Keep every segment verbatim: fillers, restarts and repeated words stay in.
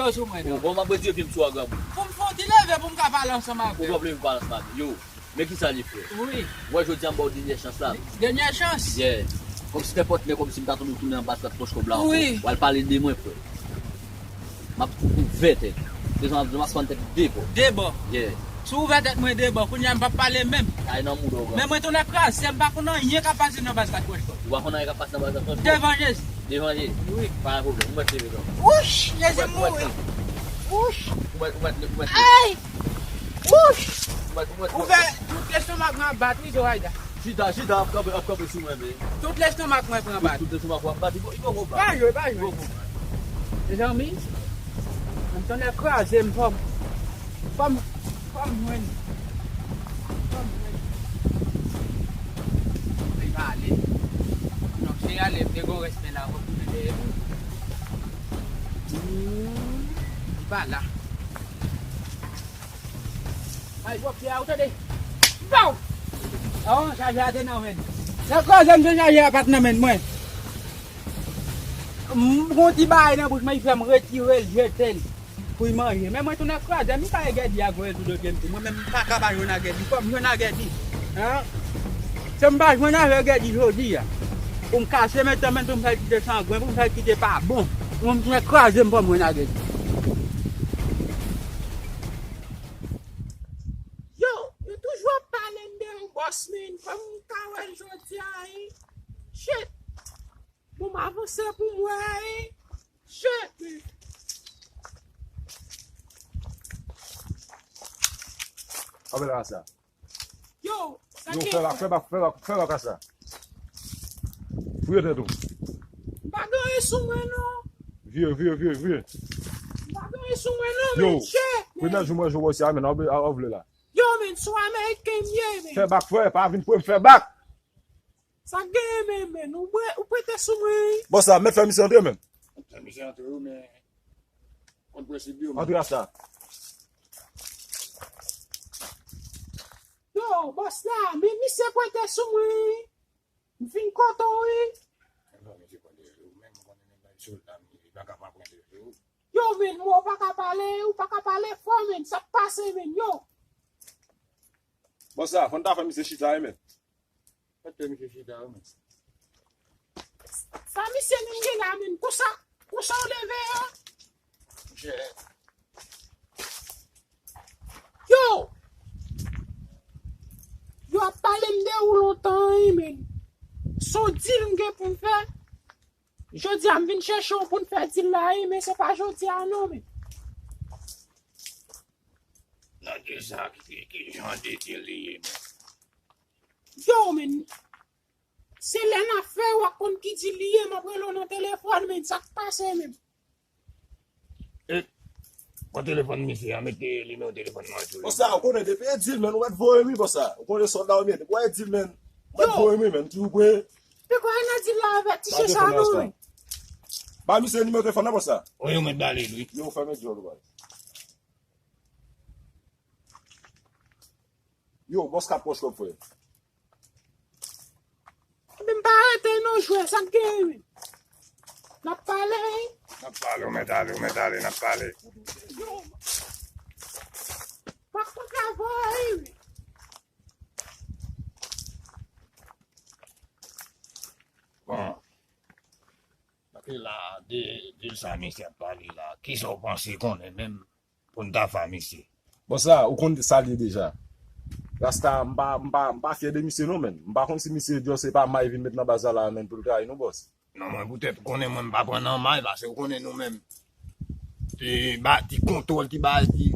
Sou mwen, non. Bon, m ap retire pye m sou a, granmoun. Pou m fè yon ti leve pou m ka pale ansanm avè w. Ou pa vle m pale ansanm avè w? Yo, men kisa li, frè? Wi. Ou wè, jodi a m ba w dènyè chans la. Dènyè chans? Yeah. Kòmsi nenpòt lè, kòmsi m ta tande w tounen anba sat pòch kòb la ankò. Wi. W al pale de mwen, frè. M ap ouvè tèt. Se jan m ap spann tèt de bò. De bò? Yeah. Si w ouvè tèt mwen de bò, kounye a m p ap pale menm. Ay nan mouda w, granmoun. Men mwen tounen kraze, m pa konn anyen k ap pase nan baz la, kwèch. Ou pa konn anyen k ap pase nan baz la, kwèch? Devan Jezi. Devan Jezi? Wi. Pa gen pwoblèm, ou mèt leve, granmoun. Wouch, Jezi m mouri. Wouch. Ou mèt, ou mèt, ou mèt. Ay! Wouch! Ou mèt, ou mèt. Ou fè tout lestomak mwen ap bat, wi, Zoraida. Chita, chita, ap kanpe, ap kanpe sou mwen, men. Tout lestomak mwen pran bat. Tout, tout lestomak ou ap bat, li poko, li poko bat. Pa jwe, pa jwe. Li poko bat. Mezanmi, m tande kraze m, fò m, fò m, fò m jwenn. Fò m jwenn. Li pa ale. Non, se ale, m te gon respè la, fò m tounen dèyè. Li pa la. Ay, bò, pye a, ou tande? Pow! Oh, chajè a te nan men. Nan koze m, se chajè a pa t nan men mwen. M gon ti bagay nan bouch mwen, li fè m retire l, jete l pou l manje. Men mwen tounen kraze, m ka Gèdi a voye sou do pye m tou. Mwen menm, m pa ka pa jwenn a Gèdi. Fò m jwenn a Gèdi. Hein? Si m pa jwenn avè Gèdi jodi a, pou m kase men tan men, pou m fè l kite sangwen, pou m fè l kite pa bon. Mwen, m tounen kraze m, fò m jwenn a Gèdi. Yo, yo toujou ap pale m de yon bòs, men fò m ka wè l jodi a, wi. Shit! Bon, m avanse pou m wè, wi. Shit, men. Apre la sa. Yo, sa Yo, gen? Fè bak, fè bak, fè bak, fè bak a sa. Fouye tèt ou. M pa gen anyen sou mwen, non. Vire, vire, vire, vire. M pa gen anyen sou mwen, non, Yo, men, shit, men. Premye jou mwen jwe bòs a, men, a, a, a vle la. Yo, men, sou Ameriken m ye, men. Fè bak, frè, pa vin pou m fè bak. Sa k genyen, men, men, ou bre-, ou prete sou mwen, wi. Bòs la, mèt fè misye antre, men. Fè misye antre, wi, men, kont prensip yo, men. Antre a sa. Yo, bòs la, men misye prete sou mwen, wi. M fin kote w, wi. Yo, men, mwen, ou pa ka pale, ou pa ka pale fò, men, sa k pase, men, yo. Bòs la, fò n ta fè misye chita, wi, men. Fè misye chita, wi, men. Sa misye menm gen la, men, konsa, konsa w leve a? Monchè. Yo! Yo ap pale m de ou lontan, wi, men. Se yon dil m gen pou m fè. Jodi a, m vin chèche w pou n fè dil la, wi, men se pa jodi a, non, men. Nan dil sa, ki, ki jan de dil li ye, men? Yo, men. Se lè n ap fè, w ap konn ki dil li ye, m ap rele w nan telefòn, men sa k pase menm? E, pran telefòn misye a, mete nimewo telefòn mwen sou li. Konsa, ou konnen depi e dil, men, ou mèt voye m, wi, konsa. Ou konnen sòlda ou ye, depi w e dil, men, ou mèt voye m, wi, men, m toujou pre. Te kwè nan dil la avèk ti chen sa, non, men. Ba misye nimewo telefòn nan, konsa. Wi, ou mèt ba li l, wi. Yo, fèmen djòl ou, baz. Yo, bòs ka pwòch kòb, frè. Ebyen, m pa rete non, jwè, sa k genyen, wi? N ap pale, wi. N ap pale, ou mèt ale, ou mèt ale, n ap pale. Yo, m ap konn travay, wi. Bon. Paske la, de, de sa misye ap pale la, kisa w panse konnen menm? Pou n ta fè a misye. Bon, sa, ou konn sa l ye deja. Rasta, m pa, m pa, m pa fyè de misye non, menn. M pa konn si misye just se pa may vin met nan baz la la, menn, pou l trayi nou, bòs. Non, mwen poutèt ou konnen mwen m pa pran nan may, paske ou konnen nou menm. Ti ba, ti kontwòl, ti ba, ti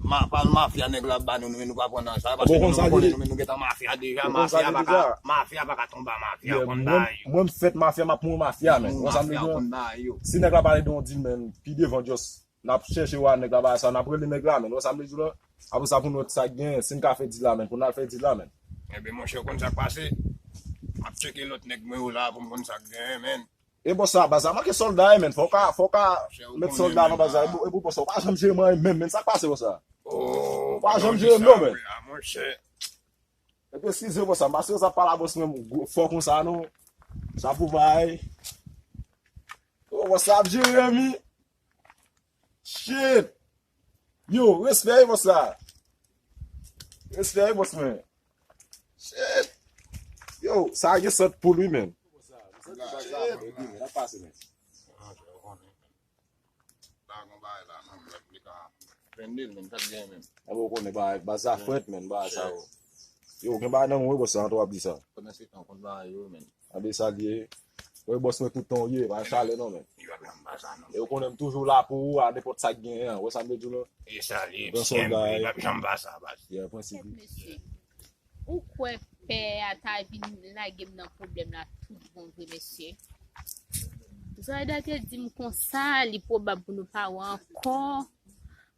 ma, pa l mafya nèg la ba nou, nou, nou pa pran nan sa, paske nou, nou konnen nou menm nou gentan mafya deja, mafya pa ka, mafya pa ka tonbe a mafya, ou konn bagay yo. Mwen, mwen m fèt mafya, m ap mouri mafya, menn. Ou konn sa m vle di w? Si nèg la pale de yon dil, menn, pi devan, just N ap chèche wè nèg la bagay sa, n ap rele nèg la, menn. Ou wè sa m vle di w la? Apre sa, pou n wè sa k genyen, si n ka fè dil la, menn, pou n al fè dil la, menn. Ebyen, monchè, ou konn sa k pase? M ap tcheke lòt nèg mwen yo la pou m konn sa k genyen, menn. E bòs la, baz la manke sòlda, wi, menn. Fò w ka, fò w ka met sòlda nan baz la. E pou, e pou bòs la, ou pa janm jere m anyen menm, menn. Sa k pase, bòs la? Ou pa janm jere m, non, menn. Epi, eskize, bòs la, m pa sipoze ap pale a bòs mwen fò konsa, non. Sa pou bay. O, bòs la ap jere m, wi. Shit! Yo, respè wi bòs la. Respè wi bòs mwen. Shit! Yo, sa gen sant poul wi, men. Shit! Epi, men, ap pase, men. Epi ou konnen bagay, baz la frèt, men, bagay sa yo. Yo, gen bagay nan men w wi bòs la, antan w ap di sa. Pandan se tan, w konn bagay yo, men. Tande sa l ye. Wi, bòs mwen tout tan w ye, pa chalè non, men. Yo ap janm ba sa non. E ou konnen m toujou la pou ou a nenpòt sa k genyen an. Wè sa m vle di w la? E sa l ye, m sèl, yo ap janm ba sa, baz. Yeah, prensip. Mesye, ou kwè pè a ta vin lage m nan pwoblèm la tout bon vre, mesye? Zayda te di m konsa, li pwobab pou nou pa wè ankò.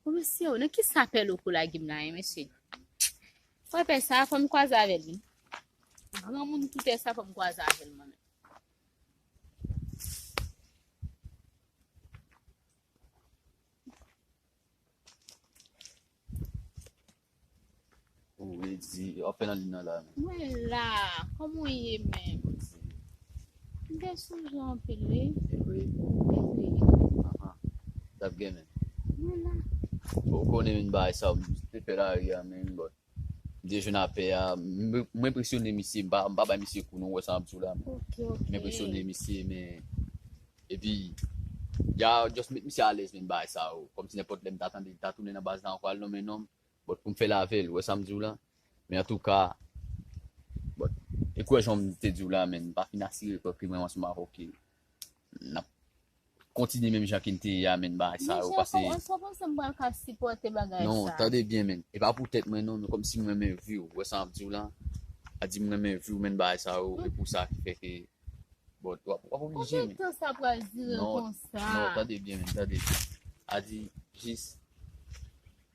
Bon, mesye, nan ki sa pè Loko lage m la, hein, mesye? Kwè pè sa, fò m kwaze avè l, wi. Granmoun ki pè sa, fò m kwaze avè l, mwen menm. Ou vle di, w ap fè nan liy nan la, men. Mwen la, kòman w ye menm? M te sonje w anpil, wi. E vre? E vre. Ahan. T ap gen, men. Mwen la. Bon, ou konnen, men, bagay sa, m te fè lari a, men, but m te jwenn a pè a, m, m enpresyone misye, m pa, m pa bay misye kou non, ou wè sa m ap di w la, men. Ok, ok. M enpresyone misye, men, epi, ya, just met misye alèz, men, bagay sa yo. Kòmsi nenpòt lè m ta tande, l ta tounen nan baz la ankò, al nonmen non m, but pou m fè l avè l, ou wè sa m di w la? Men antouka, but, e kwè jan m te di w la, men, m pa fin asire kò ke mwen ansanm avè w ke n ap kontinye menm jan ke n te ye a, men, bagay sa yo, paske. Sa w panse m pral ka sipòte bagay sa? Non, tande byen, men. E pa pou tèt mwen, non, men kòmsi m renmen vi w, ou wè sa m ap di w la? A di m renmen vi w, men, bagay sa yo, e pou sa ki fè ke, bon, w ap, w ap oblije, men. Konbyen tan sa pral dire konsa? Non, tande byen, men, tande byen. A di, jis,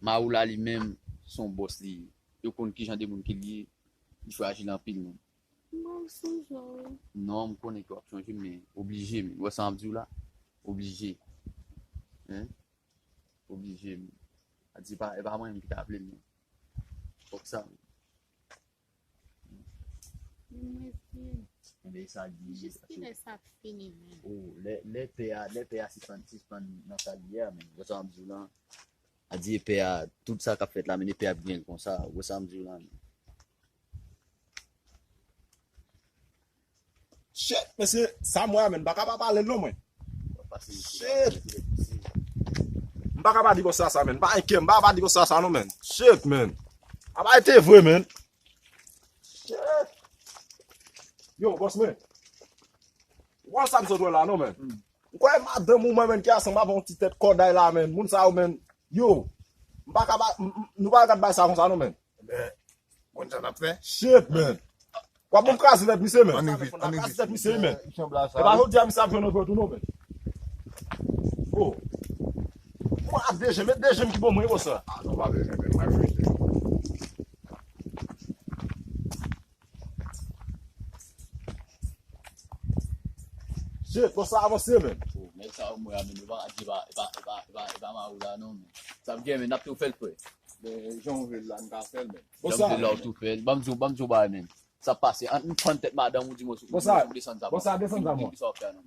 Maoula li menm, se yon bòs li ye. Yo konn ki jan de moun ke l ye, li frajil anpil, men. M pral sonje w. Non, m konnen ke w ap sonje m, men oblije, men. Ou wè sa m ap di w la? Oblije. Hein? Oblije, men. A di pa, e pa mwen menm ki ta vle l, men. Fòk sa, men. Men mwen di. Men sa di. Jis kilè sa ap fini, men? Oh, lè, lè pè a, lè pè a sispann, sispann nan sa l ye a, men. Ou wè sa m ap di w la? A di e pè a, tout sa k ap fèt la, men e pè a ap gen l konsa. Ou wè sa m di w la, men. Shit, mesye, sa m wè a, men, m pa ka pa pale l non, mwen. Shit. M pa ka pa di bòs la sa, men. M pa enkyè, m pa ka pa di bòs la sa non, men. Shit, men. A pa ete vre, men. Shit. Yo, bòs, men. Ou wè sa m sot wè la non, men. M kwè madanm ou mwen, men, ki ansanm avè yon ti tèt kòday la, men. Moun sa yo, men. Yo. M pa ka ba, m, m, nou pa ka bay sa konsa non, men. Konn sa n ap fè? Shit, man. W ap bon kraze tèt misye, man. Ann vit, ann vit. Kraze tèt misye, man. E pa jodi a misye ap jwenn antre tou non, man. Oh. Mwen ak de je, met de je m ki bon mwen, bòs la. Ah, non, pa bezwen, men, mwen jwe. Shit, bòs la avanse, man. Oh, nèg sa yo mwen a, men, e pa, e pa, e pa, e pa, e pa, e pa Maoula, non, men. Sa ap gen, men, n ap tou fè l, frè. Men, jan w vle l la, n ka fè l, men. Jan m vle l la, w tou fè l. Ban m di w, ban m di w bagay, men. Sa pase, an, m fann tèt madanm ou di mwen sou, ou desann zam ou. Bòs la, desann zam ou. Ki sa w ap fè a non?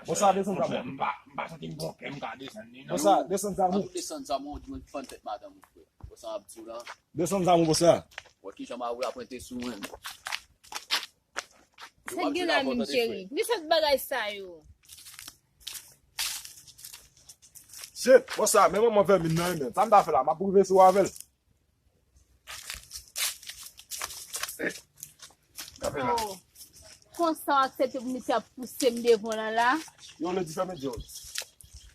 Bòs la, desann zam ou. M pa, m pa santi m bon kè m ka desann li non. Bòs la, desann zam ou. An tou desann zam ou, ou di mwen fann tèt madanm ou, frè. Bòs la ap di w la. Desann zam ou, bòs la. Wè kijan Maoula pwente sou mwen. Sa gen la menm, cheri? Ki sòt bagay sa yo? Shit, bòs la, men manman vèmin nan, men. Sa m ta fè la, m ap rive sou avè l. Oh. Konsa w aksepte pou misye ap pouse m devan w la la? Yo, Lady, fèmen djòl.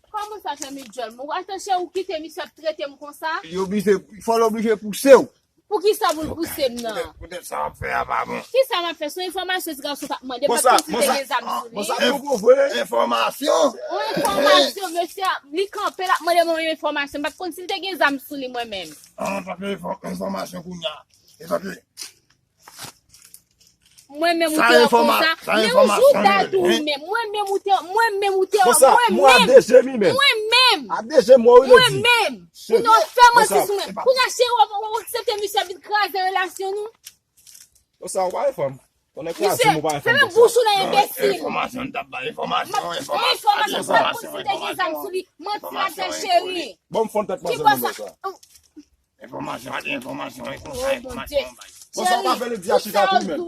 Kòman sa fèmen djòl? Mwen, atanche ou kite misye ap trete m konsa? Yo oblije, fò l oblije pouse w. Poukisa pou l pouse m nan? Poutèt, poutèt sa w ap fè a pa bon. Kisa m ap fè? Se yon enfòmasyon ti gason t ap mande m, m pa t konn si l te gen zam sou li. Bòs la, bòs la, bòs la, bòs la, enfòmasyon. Yon enfòmasyon, mesye a, li kanpe, l ap mande mwen yon enfòmasyon. M pa t konn si l te gen zam sou li, mwen menm. An, sa se enfò-, enfòmasyon kounye a. E sa ki? Mwen menm ou te wè konsa. Men ou jou dadou ou menm. Mwen menm ou te, mwen menm ou te wè. Mwen menm. Mwen menm. Mwen menm. Kounye a w fè manti sou mwen. Kounye a cheri w ap, w ap aksepte misye ap vin kraze relasyon nou. Konsa ou pa wè fanm. Misye, fèmen bouch ou nan, enbesil. Enfòmasyon, n t ap bay enfòmasyon, enfòmasyon, enfòmasyon, pa konn si te gen zam sou li. Manti l ap fè, cheri. Bon, m fon tèt manzè nan bò sa. Enfòmasyon, pa gen enfòmasyon, e konsa enfòmasyon bay. Bon, sa w pa fè ledi a chita tou menm.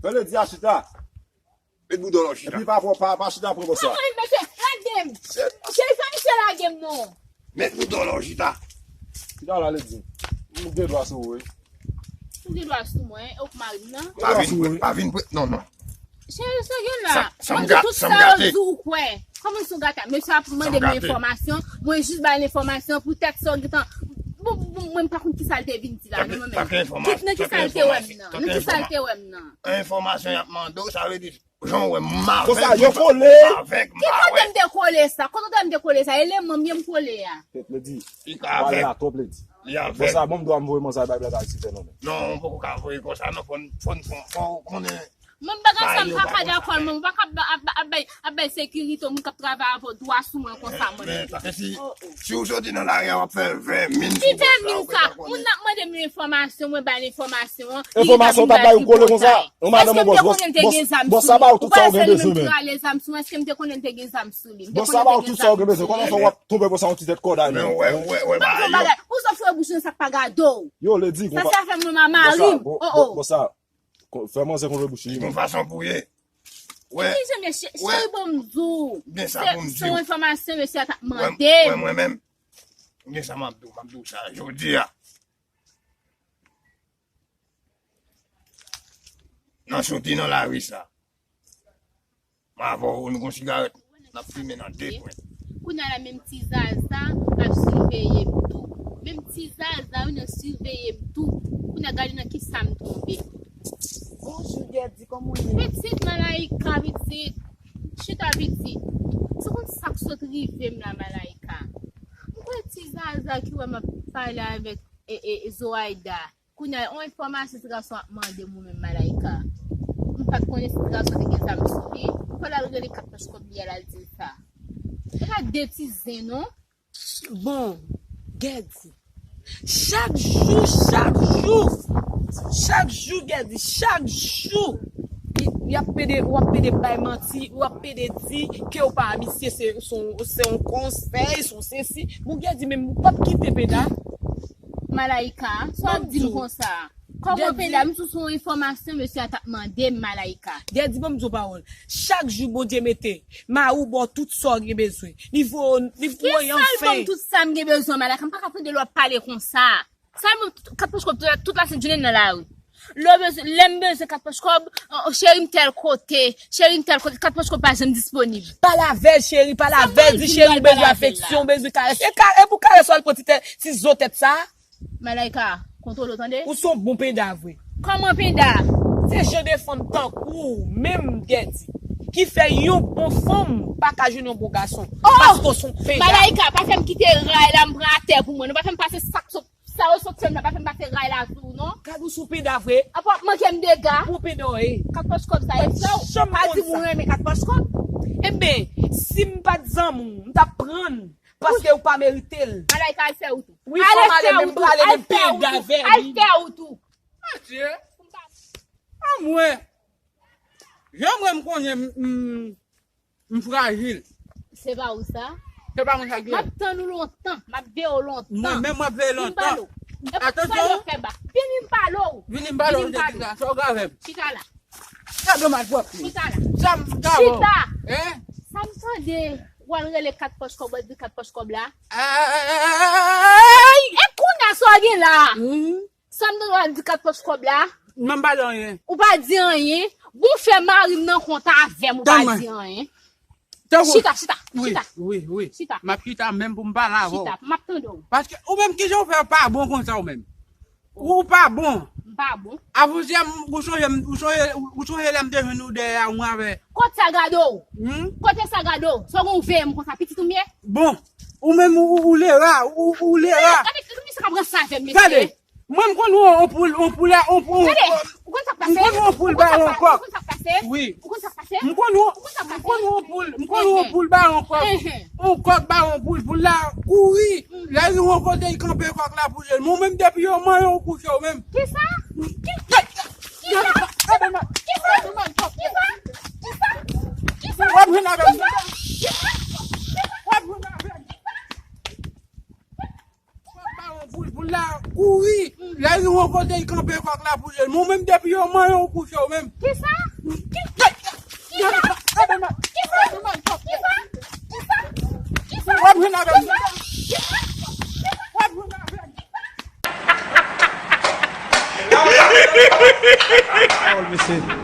Fè ledi a chita. Met boudon la w chita. Epi pa, pa, pa chita pran bò sa. Mwen, mesye, lage m. Cheri, fè misye lage m non. Met boudon la w chita. Chita la, ledi. M gen dwa sou ou, wi. Ou gen dwa sou mwen, ou k mari m nan. Pa vin, pa vin, non, non. Cheri, sa gen la. Mwen di tout sa yo di ou kwè. Kòman si w gate? Mesye ap mande mwen enfòmasyon, mwen jis ba l enfòmasyon poutèt sa w gentan. Bon, bon, mwen m pa konn kisa l te vin di la, non, mwen menm. Nan kisa l te wè m nan? Nan kisa l te wè m nan? Enfòmasyon y ap mande w, sa vle di, jan w wè m avèg, yo kole. Ki kote m te kole sa? Kote w te wè m te kole sa? E leman m ye m kole a. Tèt ledi. Li ka avèg. Li avèg. Bon, sa bon, m dwa m voye manzè bay Black Haiti fè non, men. Non, ou poko ka voye konsa, non, fò n, fò n, fò n, fò w konnen. Mwen bagay sa m pa ka dakò l, mwen pa ka ap, ap, ap bay, ap bay sekirite moun k ap travay avè w dwa sou mwen konsa, mwen. Men, men, paske si, si w soti nan lari a, w ap fè vèmin sou bòs la. Ki vèmin sa? Moun nan ap mande m enfòmasyon, mwen ba l enfòmasyon an. Enfòmasyon w t ap bay ou kole konsa? Yon madanm yon bòs, bòs, bòs sa ba ou tout sa ou gen bezwen, men. Èske m te konnen l te gen zam sou li? Èske m te konnen l te gen zam sou li? M te konnen l te gen zam sou li? Bòs sa ba ou tout sa ou gen bezwen. Kòman fè w ap twonpe konsa yon ti tèt kòday menm? Ou sòt fè bouch nan sa k pa gade w. Yo, ledi, sa, sa fè m nan mari m. Oh, oh. Bòs sa, fè manzè konn bouch li. Yon fason pou ye. Wè. Ki jan mesye, cheri, bon, m di w. Gen sa pou m di w. Se yon enfòmasyon mesye a t ap mande m. Wè, mwen menm, gen sa m ap di w, m ap di w sa jodi a. Nan soti nan lari sa. M avè w, nou gon sigarèt, n ap fimen nan de pwen. Kounye a la, menm ti zaza ap siveye m tou. Menm ti zaza, wi, nan siveye m tou. Kounye a, gade nan kisa m tonbe. Bonjou, Gèdi, kòman w ye? Pitit, Malayika, pitit. Chita, pitit. Ou konn sa k sot rive m la, Malayika? M kwè ti zaza ki wè m ap pale avèk, e, e, Zoraida. Kounye a, yon enfòmasyon ti gason ap mande m ou menm, Malayika. M pa t konnen si ti gason te gen zam sou li. M kwè l al rele kat pòch kòb li a, l al di l sa. E pa de ti zen, non. Bon, Gèdi. Chak jou, chak jou. Chak jou, Gèdi, chak jou. Y, y ap pede, w ap pede bay manti, w ap pede di ke w pa misye, se, se, se yon konsèy, se yon sesi. Bon, Gèdi, menm ou p ap kite peda. Malayika, sa w ap di m konsa? Kòman peda? M sou, sou yon enfòmasyon mesye a t ap mande m, Malayika. Gèdi, ban m di w pawòl. Chak jou Bondye mete, mari w ba w tout sa w gen bezwen. Li voye, li voye anfen. Kisa l ban m tout sa m gen bezwen, Malayika? M pa ka tande lè w ap pale konsa. Sa l ban m tout, kat pòch kòb tout, tout lasent jounen nan lari. Lè w bezwen, lè m bezwen kat pòch kòb, o, o, cheri m tèl kote, cheri m tèl kote, kat pòch kòb pa janm disponib. Pale avè l, cheri, pale avè l, di cheri w bezwen afeksyon, w bezwen karès. E ka-, e pou karès w al pran ti tè-, ti zo tèt sa? Malayika, kontwole w, tande? Ou se yon bon penda vre. Kòman penda? Se jan de fanm tankou w, menm Gèdi, ki fè yon bon fanm pa ka jwenn yon bon gason. Oh! Paske w se yon penda. Malayika, pa fè m kite ray la, m pran atè pou mwen. Nou pa fè m pase sa k sot, sa yo sot fè m la, pa fè m pase ray la sou ou, non. Gade ou se yon penda vre. Apa w ap manke m dega? Bon penda w ye. Kat pòch kòb sa, e frè w pa di m ou renmen kat pòch kòb? Ebyen, si m pa t zanmi w, m t ap pran l. Paske ou pa merite l. Malayika, al fè wout ou. Wi, fò m ale, men m prale, men m peye dave. Al fè wout ou. Adye. A mwen. Jan mwen m konnen m, m, m frajil. Se pa ou sa? Se pa mwen sa k gen. M ap tann ou lontan, m ap veye w lontan. Mwen menm m ap veye lontan. Vin pale w. Atansyon. Vini m pale w. Vini m pale w, m te di sa. Sa w ka fè m? Chita la. Gade w malpwòpte. Chita la. Sa m ka wè w. Chita. Hein? Sa m tande, w al rele kat pòch kòb, w al di kat pòch kòb la. Ay! E kounye a sa w gen la? Hmm? Sa m tande w al di kat pòch kòb la? Mwen m pa di anyen. Ou pa di anyen? Bon, fè mari m nan kont avè m, ou pa di anyen. Tankou. Chita, chita, chita. Wi, wi. Chita. M ap chita menm pou m pale avè w. Chita, m ap tande w. Paske ou menm, kijan w fè pa bon konsa ou menm? Ou pa bon. M pa bon. Avantyè, m, ou sonje m, ou sonje, ou sonje lè m te jwenn ou dèyè a, mwen avè. Kote sa gade w? Hmm? Kote sa gade w? Sa w gen w veye m konsa, pitit ou m ye? Bon, ou menm, ou, ou, ou lera, ou, ou lera. Gade, gade, gade, misye k ap ranse avè m, mesye. Gade. Mwen, m konn wè yon poul, yon poul, yon poul, gade, ou konn sa k pase? M konn wè yon poul ba yon kòk. Ou konn sa k pase? Wi. Ou konn sa k pase? M konn wè, m konn wè yon poul, m konn wè yon poul ba yon kòk. Yon kòk ba yon poul, poul la kouri. Lè li wè yon kote, li kanpe kòk la pou jwenn. Mwen menm, depi yo manyen w kouche w menm. Kisa? Ki, ki, kisa? Jwenn avè m. W ap jwenn avè m. W ap ba yon boul, boul la kouri. Lè li wè kote l kanpe kòk la pou jwenn. Mwen menm depi yo manyen w kouche w menm. Kisa? Kisa? Kisa? Kisa? Kisa? Kisa? W ap jwenn avè m. W ap jwenn avè m. Pawòl, mesye.